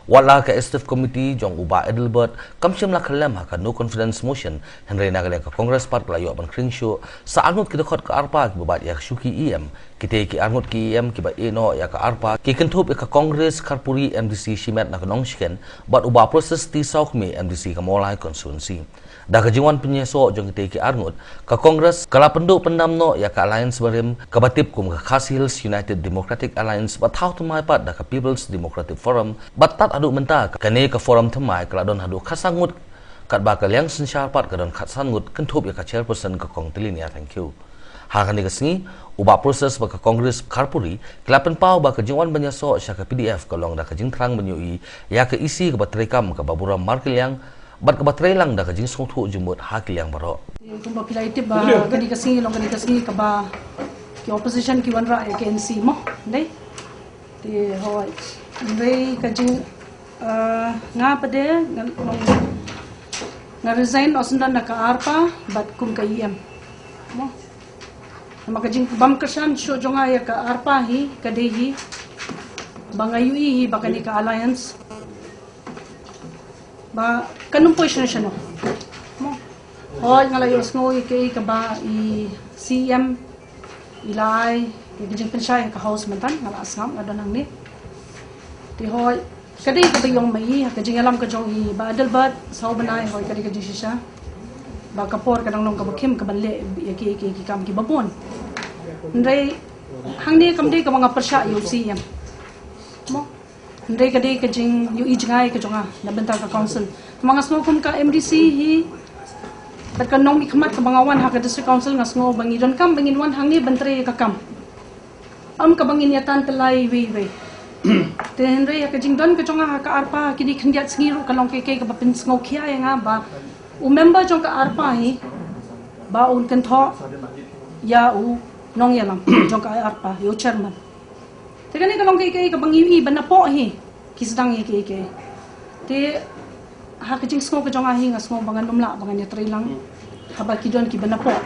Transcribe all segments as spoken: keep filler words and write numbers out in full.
Wat la ka Executive Committee jong u Bah Adelbert kam shym la khyllem ha ka no confidence motion, hynrei na ka liang ka Congress pat ka la ïoh ban khring shuh sa arngut ki dkhot ka ARPA kiba bat ïa ka shuki EM. Kitei ki arngut ki EM kiba ïehnoh ïa ka ARPA ki kynthup ïa ka Congress Kharpuri MDC shimet na ka Nongshken bad u Bah Precious T Sawkmie MDC ka Mawlai constituency. Da ka jingwan pynïasoh jong kitei ki arngut, ka Congress ka la pynduh pyndam noh ïa ka alliance barim kaba tip kum ka Khasi Hills United Democratic Alliance, ba thaw thymmai pat da ka People's Democratic Forum, bad tad haduh mynta kane ka forum thymmai ka la don haduh khatsan ngut, katba ka liang synshar pat ka don khatsan ngut kynthup ïa ka chairperson ka Kong Tilinia Thangkhiew. Ha kane ka sngi, u Bah Precious bad ka Congress Kharpuri ki la pynpaw ba ka jingwan ban ïasoh sha ka PDF ka long da ka jingthrang ban ïohi ïa ka EC kaba treikam kaba burom markylliang bad kaba treilang da ka jingsngewthuh jingmut ha ki liang baroh. Kumba phi la ïatip ba kane ka sngi long kane ka sngi kaba ki opposition ki wanrah ïa ka NC mo, dei? Te hoi, hynrei ka jing, eh, nga pat de nga, nga resign o syndon na ka ARPA bad kum ka EM. Mo. Namar ka jingbym kyrshan shuh jong nga ïa ka ARPA hi ka dei hi ba nga ïohi hi ba kane ka alliance ba kan ym poi shano shano. Mo. Hoi, nga la ïohsngew ïa kaei kaba i CEM i la ai ïa ka jingpynshai ha ka House mynta, nga la sngap, nga don hangne. Te hoi, ka dei kaba ïong ma i ha ka jingïalam ka jong i Bah Adelbert, saw bnai, hoi, ka dei ka jingshisha ba ka por ka dang long kaba khim kaban leh ïa ki, ki, ki kam kiba bun. Hynrei hangne kam dei kaba nga pyrshah ïa u CEM. Mo. Hynrei ka dei ka jingïohi jngai ka jong nga na bynta ka council. Namar nga sngew kum ka MDC hi bad ka nongmihkhmat kaba nga wan ha ka district council, nga sngew ba ngi donkam ba ngin wan hangne ban trei ïa ka kam, ym kaba ngin ïa tan tyllai iwei iwei. Te hynrei ïa ka jingdon ka jong nga ha ka ARPA kine khyndiat sngi ruh ka long kaei kaei kaba pynsngewkhia ïa nga ba u member jong ka ARPA hi ba un kynthoh ïa u nongïalam jong ka ARPA, ïa u chairman. Te kane ka long kaei kaei kaba ngi ïohi ba napoh hi ki sdang ïa kaei kaei. Te ha ka jingsngew ka jong nga hi, nga sngew ba ngan ym lah ba ngan ïatrei lang haba ki don kiba napoh.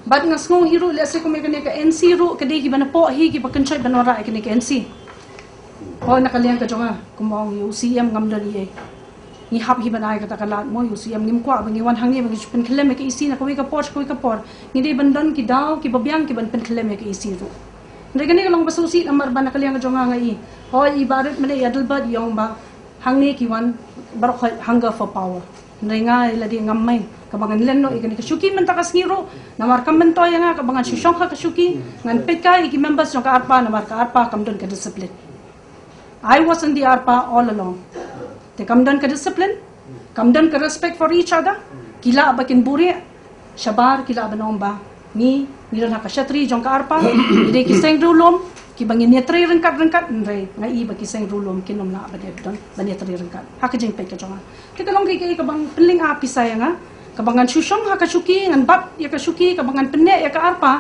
Bad nga sngew hi ruh lehse kum ïa kane ka NC ruh ka dei kiba napoh hi kiba kynshoit ban wanrah ïa kane ka NC. Hooid, na ka liang ka jong nga, kumba ong ïa u CEM, ngam don ei ei. Ngi hap hi ban ai kata ka lad mo ïa u CEM, ngim kwah ba ngi wan hangne ba ngi shu pynkhyllem ïa ka EC na kawei ka por sha kawei ka por. Ngi dei ban don ki daw kiba biang ki ban pynkhyllem ïa ka EC ruh. Hynrei kane ka long ba sngewsih namar ba na ka liang ka jong nga nga i, hooid, i Bah Rit mynne, i Adelbert i ong ba hangne ki wan baroh khoit hunger for power. Hynrei nga i lade ngam mind kaba ngan len noh ïa kane ka shuki mynta ka sngi ruh, namar kam myntoi ïa nga kaba ngan shu shong ha ka shuki, ngan peit kai ïa ki members jong ka ARPA namar ka ARPA kam don ka discipline. I was in the ARPA all along. Te kam don ka discipline, kam don ka respect for each other. Ki lah ba kin buhrieh shabar, ki lah ban ong ba ngi, ngi don ha ka shatri jong ka ARPA, ngi dei ki seng riewlum kiba ngin ïatrei ryngkat ryngkat, hynrei nga i ba ki seng riewlum kin ym lah ban ïa don ban ïatrei ryngkat. Ha ka jingpeit ka jong nga, te ka long kaei kaei kaba pynlyngngoh pisa ïa nga, kaba ngan shu shong ha ka shuki, ngan bat ïa ka shuki, kaba ngan pynneh ïa ka ARPA.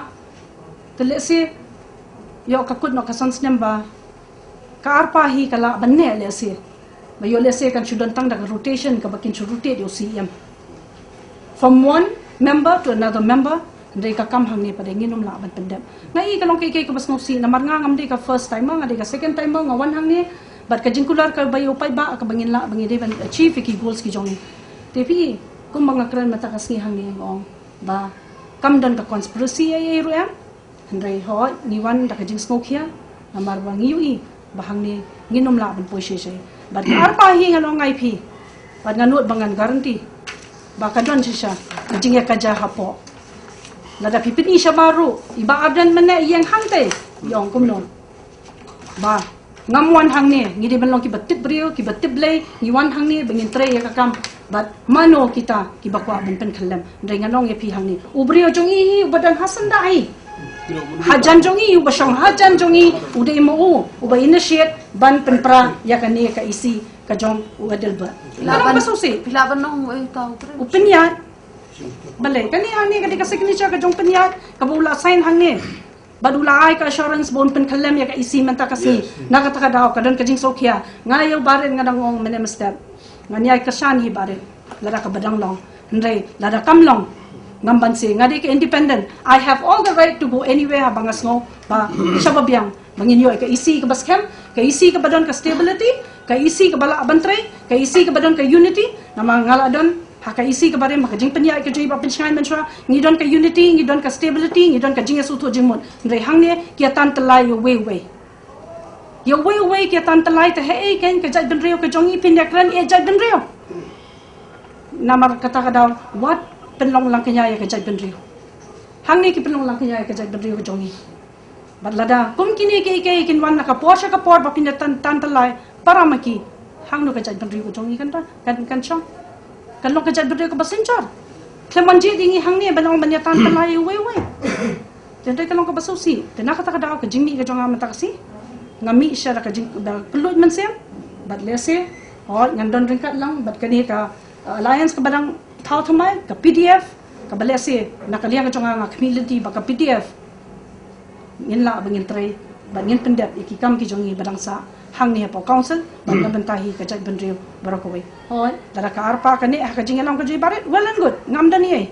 Te lehse ïoh ka kut noh ka san snem ba ka ARPA hi ka lah ban neh lehse. Ba ïoh lehse kan shu don tang da ka rotation kaba kin shu rotate ïa u CEM from one member to another member. Hynrei ka kam hangne pat de ngin ym lah ban pyndep. Nga i ka long kaei kaei kaba sngewsih namar nga ngam dei ka first timer, nga dei ka second timer nga wan hangne. Bad ka jingkular kaba ïa u paidbah kaba ngin lah ba ngi dei ban achieve ïa ki goals ki jong ngi. Te phi, kumba nga kren mynta ka sngi hangne nga ong ba kam don ka conspiracy ei ei ruh em. Hynrei hooid, ngi wan da ka jingsngewkhia namar ba ngi ïohi ba hangne ngin ym lah ban poi shei shei. Bad ka ARPA hi ngan ong ïa phi, bad nga nud ba ngan guarantee ba ka don shisha ka jingïakajia hapoh. Lada phi pyni shabar ruh, i Bah Ardent mynne i ïeng hangtei, i ong kumno ba ngam wan hangne, ngi dei ban long kiba tip briew, kiba tip Blei, ngi wan hangne ba ngin trei ïa ka kam bad mano kita kiba kwah ban pynkhyllem. Hynrei ngan ong ïa phi hangne, u briew jong i hi uba don ha syndah hi, hajan jong i, uba shong hajan jong i, u dei ma u uba initiate ban pynpra ïa kane ka EC ka jong u Adelbert. Phi lah ban, phi lah ban ong, eh, tau, u Pynïaid. Balei kane hangne ka dei ka signature ka jong Pynïaid kaba u la sign hangne. Bad u la ai ka assurance ba un pynkhyllem ïa ka EC mynta ka sngi. Yes. Na kata ka daw ka don ka jingsngewkhia. Nga ïa u Bah Rit nga dang ong mynne mynstep, ngan ïai kyrshan ïa i Bah Rit lada kaba dang long. Hynrei lada kam long, ngam banse, nga dei ka independent. I have all the right to go anywhere haba nga sngew ba shaba biang. Ba ngin ïoh ka EC kaba skhem, ka EC kaba don ka stability, ka EC kaba lah ban trei, ka EC kaba don ka unity. Namar nga la don ha ka EC kaba rim, ha ka jingpynïaid ka jong i Bah Pynshngaiñ mynshuwa, ngi don ka unity, ngi don ka stability, ngi don ka jingïasngewthuh jingmut. Hynrei hangne ki ïa tan tyllai ïa uwei uwei. Ïa uwei uwei ki ïa tan tyllai, te hei, kan ka jaitbynriew ka jong i, phin ïa kren ïa jaitbynriew. Namar kata ka daw, wat pynlong lang kñia ïa ka jaitbynriew. Hangne ki pynlong lang kñia ïa ka jaitbynriew ka jong i. Bad lada kum kine kiei kiei kin wan na ka por sha ka por ba phin ïa tan, tan tyllai para ma ki, hangno ka jaitbynriew ka jong i kan, kan, kan shong? Kan long ka jaitbynriew kaba synshar. Khlem wan jied ïa ngi hangne ban ong ban ïa tan tyllai ïa uwei uwei. Te hynrei ka long kaba sngewsih. Te na kata ka daw, ka jingmih ka jong nga mynta ka sngi, nga mih sha da ka jing, da ka kylluid mynsiem. Bad lehse, hooid, ngan don ryngkat lang bad kane ka, uh, alliance kaba dang thaw thymmai, ka PDF, kaba lehse na ka liang ka jong nga, nga khmih lynti ba ka PDF ngin lah ba ngin trei, ba ngin pyndep ïa ki kam ki jong ngi ba dang sah hangne hapoh council, bad na bynta hi ka jaitbynriew baroh kawei. Hooid, lada ka ARPA ka neh ha ka jingïalam ka jong i Bah Rit, well and good, ngam don ei ei.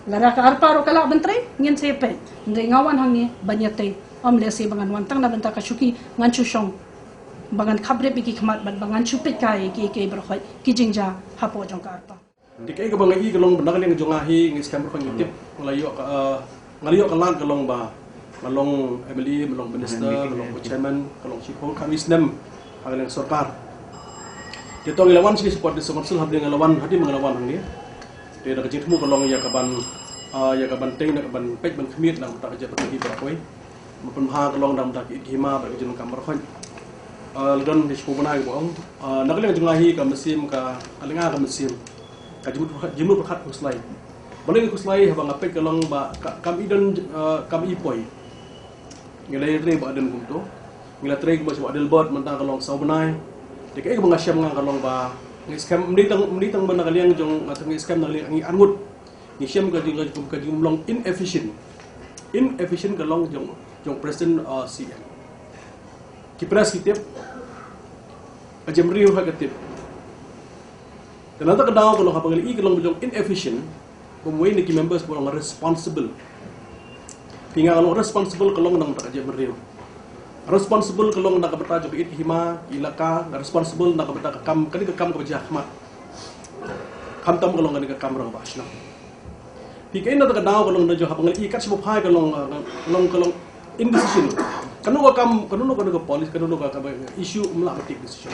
Lada ka ARPA ruh ka lah ban trei, ngin sa ïa peit. Hynrei nga wan hangne ban ïa tei. Ym lehse ba ngan wan tang na bynta ka shuki, ngan shu shong, ba ngan khapbrip ïa ki khmat, bad ba ngan shu peit kai ïa ki, ïa ki baroh khoit ki jingjia hapoh jong ka ARPA. Te kaei kaba nga i ka long ba na ka liang jong nga hi, ngi skhem baroh ngi tip, nga la ïoh ka, eh, nga la ïoh ka lad ka long ba nga long MLA, nga long minister, nga long chairman, ka long shiphew khatwei snem ha ka liang sorkar. Te to ngi la wan sha Supporters Council, hapdeng nga la wan, hadien ba nga la wan hangne. Te da ka jingthmu ka long ïa ka ban, ah, ïa ka ban tei, na ka ban peit ban khmih na ka bynta ka jaitbynriew baroh kawei. Ban pynbha ka long na ka bynta ki ïit ki hima bad ka jingdonkam baroh khoit. Ah, la don shiphew bnai ba ong, ah, na ka liang jong nga hi ka mynsiem, ka, ka lynga ka mynsiem, ka jingmut, jingmut pyrkhat khuslai. Balei khuslai? Haba nga peit ka long ba ka, kam i don, ah, kam i poi. Ngi la ïatrei ba don kumto. Ngi la trei kumba shu ba Adelbert mynta ka long saw bnai. Te kaei kaba nga shem nga ka long ba ngi skhem, ym dei tang, ym dei tang ba na ka liang jong nga, tang ngi skhem na ka liang ngi arngut. Ngi shem ka jing, ka jing, ka jinglong inefficient. Inefficient ka long jong, jong president, uh, CM. Ki press ki tip, ka jaitbynriew ha ka tip. Te na kata ka daw ka long haba ngi la i ka long ba jong inefficient, kumwei na ki members ba long responsible. Phi, nga long responsible ka long na ka bynta ka jaitbynriew. Responsible ka long na ka bynta jong ka ïit ka hima, ki ilaka, nga responsible na ka bynta ka kam, kane ka kam kaba jia khmat. Khamtam ka long kane ka kam rangbah shnong. Phi, kaei na kata ka daw ka long na jong haba ngi la i kat shibun phai ka long, uh, ka long, ka long indecision. Kano ka kam, kano ka, kano ka policy, kano ka, ka issue, ym lah ban take decision.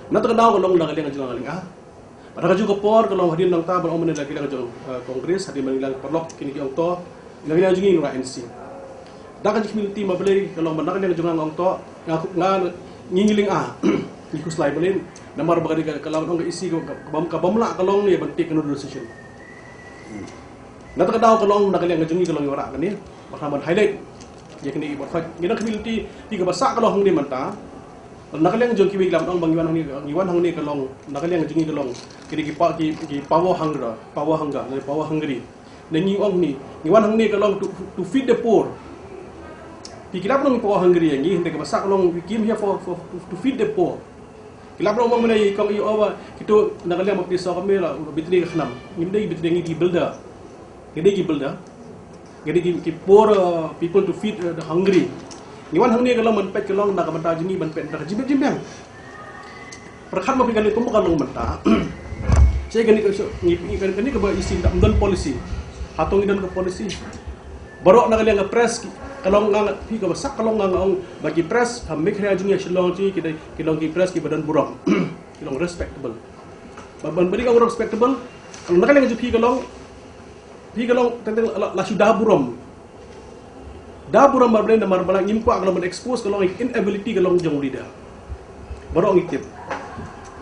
Na kata ka daw ka long na ka liang jong nga, ka liang ah. Bad ha kajuh ka por ka long hadien nangta ban ong mynne da ka liang jong, eh, Congress, hadien ban ïalang paralok kine ki ong to, na ka liang jong ngi ngi ruh NC. Da ka jingkhmih lynti ma balei ka long ba na ka liang jong nga nga ong to, nga, nga, ngi ngi liang ah, ngi khuslai balei, namar ba ka dei ka, ka la ban ong ka EC ka, ka, ka bym, ka bym lah ka long ïa ban take kano decision. Na kata ka daw ka long na ka liang jong ngi ka long ïa wanrah kane, ba ka ban highlight ïa kine ki baroh khoit. Ngi nang khmih lynti, te kaba sah ka long hangne mynta. Na ka liang jong kiwei ki la ong ba ngi wan hangne, ngi wan hangne ka long, na ka liang jong ngi ka long, kine ki pa, ki, ki power hungry, power hunger, ne power hungry. Ne ngi ong hangne, ngi wan hangne ka long to, to feed the poor. Te ki la ong ngi power hungry ïa ngi, hynrei kaba sah ka long, we came here for, for, to, to feed the poor. Ki la ong mynne i kong i ong ba kito na ka liang ba pynshong ka mela, ba bit ne ka khnam. Ngim dei bit ne, ngi dei builder. Ngi dei ki builder. Ngi dei ki, ki poor, uh, people to feed, uh, the hungry. Ngi wan hangne ka long ban peit ka long na ka bynta jong ngi ban peit na ka jingbiang jingbiang. Pyrkhat ma phi kane kumba ka long mynta. Sha kane ka, ngi, ngi, kane, kane kaba EC ym don policy. Hato ngi don ka policy? Baroh na ka liang ka press ki, ka long nga, phi, kaba sah ka long nga, nga ong ba ki press ha Meghalaya jong ngi, ha Shillong jong ngi, ki dei, ki long ki press kiba don burom. Ki long respectable. Ba ban, ba dei ka respectable. Ka long na ka liang jong phi ka long, phi ka long teng teng la, la shu da burom. Da burom ba balei, namar ba la ngim kwah ka long ban expose ka long inability ka long jong u leader. Baroh ngi tip.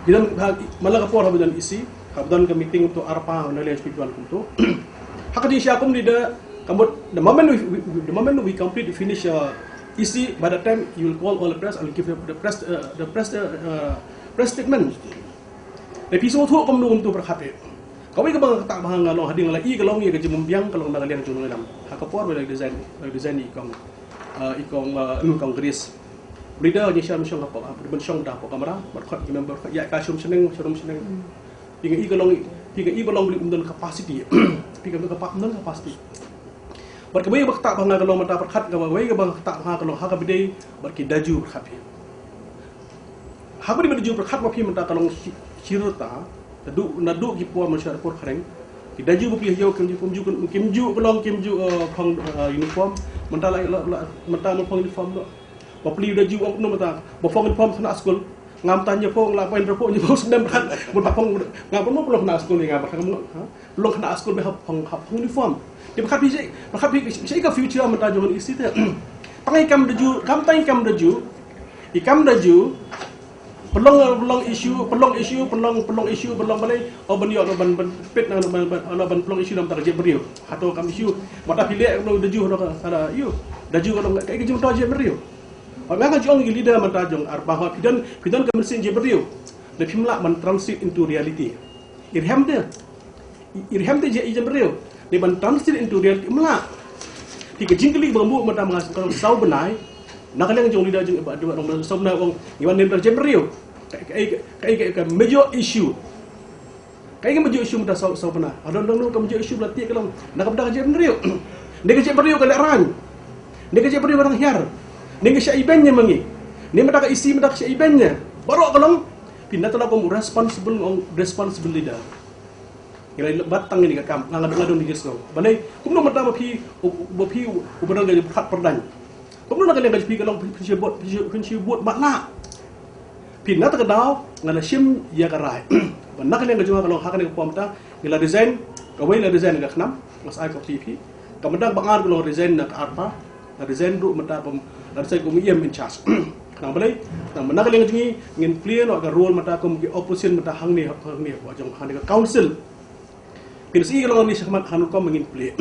Ki don ha, man la ka por haba don EC, haba don ka meeting to ARPA, na ka liang jong phi ki wan kumto. Ha ka jingshisha kum leader, ka mut, the moment we, we, the moment we complete, finish, uh, EC, by the time you will call all the press and give the, the press, uh, the press, uh, uh, press statement. Te phi sngewthuh kumno kumto pyrkhat te. Kawei kaba nga ktah bha nga long hadien la i ka long ïa ka jingbymbiang ka long na ka liang jong nongïalam. Ha ka por ba la design, la design i kong, ah, i kong, ah, Congress. Leader ngi shah mynsiem hapoh, ah, mynsiem da hapoh kamra, bad khot ki member, khot ïa ka shum shneng, shum shneng. Phi nga i ka long, phi nga i ba long balei um don capacity. Phi nga i ka pa, um don capacity. Bad kawei ba ktah ba nga ka long mynta pyrkhat, kawei ba ktah ba nga ka long ha ka bynta bad ki Daju pyrkhat phi. Ha ka bynta Daju pyrkhat ba phi mynta ka long shi-, shirta, naduh, naduh ki por mynshwa por khreng. Ki Daju ba phi ïoh kim ju, kim ju, kim ju ka long, kim ju, eh, phong, eh, uniform. Mynta la, la, la, mynta ma phong uniform noh. Ba phi Daju ong kumno mynta, ba phong uniform khynnah skul. Ngam tang ïa phong la point ïa phong snem kan. Ba phong, ngam phong, phong khynnah skul ïa nga ba phong, ha? Long khynnah skul ba hap phong, hap phong uniform. Te ba khap hi, ba khap hi, shi ka future mynta jong i state. Tang i kam Daju, kam tang i kam Daju. I kam Daju. Pynlong, pynlong issue, pynlong issue, pynlong, pynlong issue, pynlong balei. Oh, ban ïoh, ban, ban pit na, ban, ban, ban, ban pynlong issue na mynta ka jaitbynriew. Hato kam issue. Mynta phi leh, pynlong Daju, hato ka, ka issue. Daju, pynlong, ka, ka jingmynta jaitbynriew. Ba nga ka jong ki leader mynta jong ARPA, ha, phi don, phi don ka mynsiem jaitbynriew. Lada phim lah ban translate into reality. I rhem te. I, i rhem te jait, i jaitbynriew. Lada ban translate into reality, phim lah. Te ka jingkylli ba nga buh mynta, nga sngewthuh saw bnai. Na ka liang jong leader jong, ba, ba, ba, saw bnai ong, ngi wan ne mynta jaitbynriew. Ka, ka, ka, ka, ka, ka major issue. Kaei ka major issue mynta saw, saw bnai. Haduh dang dang ka major issue ba la tied ka long na ka bynta ka jaitbynriew. Ne ka jaitbynriew ka lehraiñ. Ne ka jaitbynriew ka dang hiar. Ne ka shah ibeiñ ne ma ngi. Ne mynta ka E C mynta ka shah ibeiñ ne. Baroh ka long. Phi na tang kum responsible, ong responsible leader. Ngi la bat tang ïa kane ka kam, nga, nga, nga don ïa ka sngew. Balei, kumno mynta ba phi, u, u, ba phi, u, u ba dang ïa pyrkhat pyrdaiñ. Kumno na ka liang ka jong phi ka long phi, phi shu bud, phi shu, phi shu bud matlah. Phi na kata ka daw, nga la shim ïa ka rai. Ba na ka liang ka jong nga ka long ha kane ka por mynta, nga la resign, kawei la resign na ka KHNAM, nga sa ai copy ïa phi. Ka mynta ba nga ka long resign na ka ARPA, la resign ruh mynta ba, la resign kum u E M in charge. Khnang balei, khnang ba na ka liang ka jong ngi, ngin play noh ka role mynta kum ki opposition mynta hangne, hangne, ha jong, hangne ka council. Phi na shisha ka long ni shakhmat hangne kum ngin play.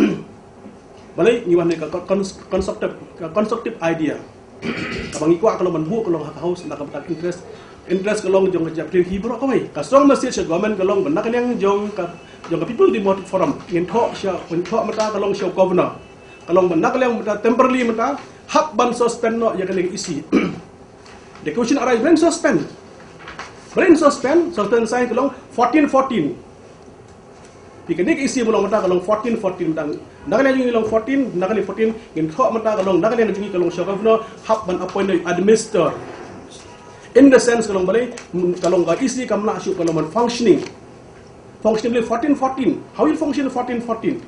Balei ngi wan ne ka con-, constructive, ka constructive idea. Kaba ngi kwah ka long ban buh ka long ha ka House na ka bynta interest, interest ka long jong ka jaitbynriew hi baroh kawei. Ka strong message sha government ka long ban na ka liang jong ka, jong ka People Democratic Forum. Ngin thoh sha, ngin thoh mynta ka long sha u Governor. Ka long ban na ka liang mynta temporarily mynta hap ban suspend noh ïa ka liang E C. The question arise, when suspend? When suspend? Suspend sa ka long fourteen fourteen. Phi kane ka E C ba long mynta ka long fourteen fourteen mynta. Na ka liang jong ngi long fourteen, na ka liang fourteen, ngin thoh mynta ka long, na ka liang jong ngi ka long sha u Governor, hap ban appoint, administer. In the sense ka long balei, ka long ka E C kam lah shuh ka long ban functioning. Functioning balei fourteen fourteen. How will function fourteen fourteen?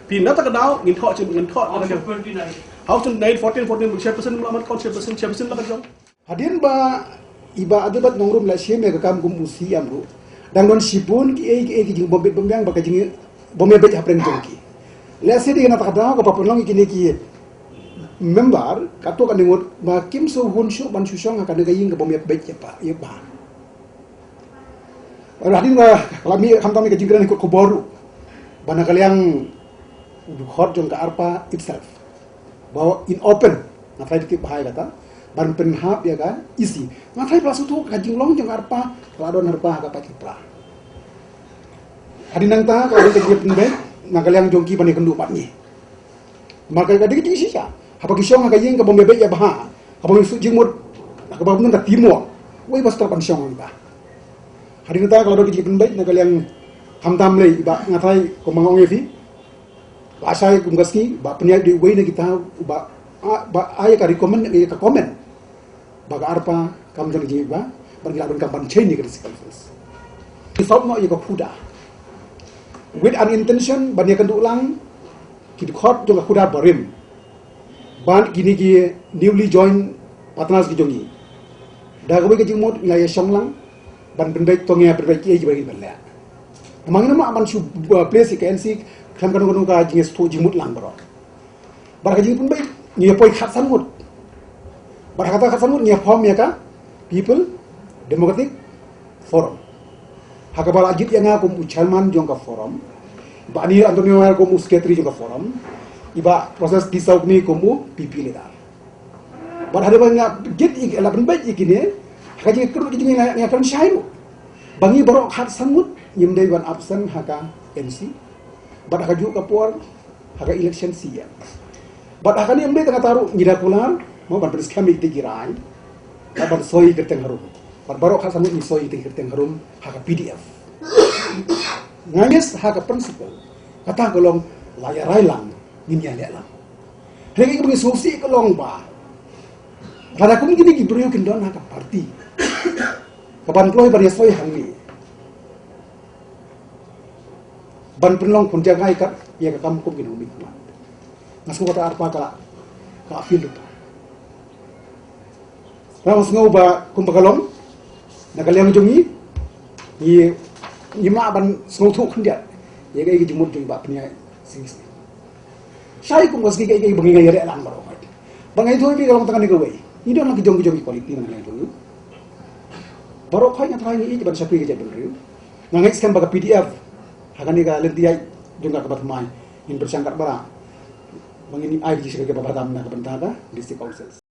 Phi na kata ka daw, ngin thoh, ngin thoh, na ka liang. House twenty-nine. House twenty-nine, fourteen fourteen, chairperson lah ban count chairperson, chairperson lah ka jong. Hadien ba i Bah Adelbert Nongrum la shim ïa ka kam kum u C E M ruh, dang don shibun kiei kiei ki jingbym bit bym biang bad ka jingbym ïabeit hapdeng jong ki. Lehse dei na kata ka daw kaba pynlong ïa kine ki member, katto katne ngut ba kim sngewhun shuh ban shu shong ha kane ka ïing kabym ïabeit ïa ba, ïa ba. Bad hadien ba la mih khamtam ïa ka jingkren ha ki kot khubor ruh, ba na ka liang u dkhot jong ka ARPA itself, ba in open, nga tharai tip bha ïa kata, ban pynhap ïa ka E C. Nga tharai ba la sngewthuh ka jinglong jong ka ARPA, ka la don ha ARPA ha ka paidbah. Hadien nangta ka la don ka jingpynbeit na ka liang jong ki ban ïakynduh bad ngi. Namar ka dei ka jingshisha, haba ki shong ha ka ïing kabym ïabeit ïa bha, kaba ngi shu jingmut, kaba ngi da timur, wei ba stop ban shong ha ka. Hadien nangta ka la don ka jingpynbeit na ka liang, khamtam lei ba nga tharai kumba nga ong ïa phi, ba shai kum ka sngi ba pynïaid dei uwei na kita ba, a, ba ai ka recommend, ïa ka comment ba ka ARPA kam don jingïaid ba, ba ngi lah ban kam ban change ïa ka district councils. Ngi sop noh ïa ka khuda with an intention ban ïakynduh lang ki dkhot jong ka khuda barim bad kine ki newly joined partners ki jong ngi. Da kawei ka jingmut ngi la ïashong lang ban pynbeit, to ngi ïa pynbeit kiei kiba ngi ban leh. Namar ngim lah ban shu, uh, place ïa ka N C khlem kano kano ka jingïasngewthuh jingmut lang baroh. Bad ha ka jingpynbeit ngi ïa poi khatsan ngut. Bad ha kata khatsan ngut ngi ïa form ïa ka People Democratic Forum. Ha kaba la jied ïa nga kum u chairman jong ka forum, i Bah Anil Antonio kum u secretary jong ka forum, i Bah Proses T Sawkmie kum u P P leader. Bad hadien ba nga jied ïa, la pynbeit ïa kine, ha ka jingkyrduh jong ngi nga, nga kren shai ruh ba ngi baroh khatsan ngut ngim dei ban absent ha ka M C. Bad ha kajuh ka por ha ka election C E M. Bad ha kane em dei tang kata ruh, ngi da kular mo ban pynskhem ïa kita ki rai, bad ban soi kyrteng harum. Bad baroh khatsan ngut ngi soi kita ki kyrteng harum ha ka P D F. Nga ngeit ha ka principle, kata ka long la ïa rai lang Ngin ïa leh lang. Hynrei ka ba ngi sngewsih ka long ba lada kum kine ki briew kin don ha ka party ka ban kloi ban ïa soi hangne ban pynlong khun jngai kat ïa ka kam kum ki nongmihkhmat. Nga sngew kata arpa ka ka appeal rupa. Nga sngew ba kum ba ka long na ka liang jong ngi, ngi ngim lah ban sngewthuh khyndiat ïa kaei ka jingmut jong ba pynïaid sngi sngi. Shai kum ka sngi kaei kaei ba ngi ngai ïa lang baroh. Ba ngai thui bi ka long tang kane kawei. Ngi don la ki jong ki jong ki quality na ka liang jong ngi. Baroh khoit nga tharai ngi ïeit ban shakri ka jaitbynriew. Nga ngeit skhem ba ka P D F ha kane ka lynti ïaid jong ka kaba thymmai ngin pyrshang katba lah ba ngin ai ka jingshakri kaba bha tam na ka bynta ka District Council.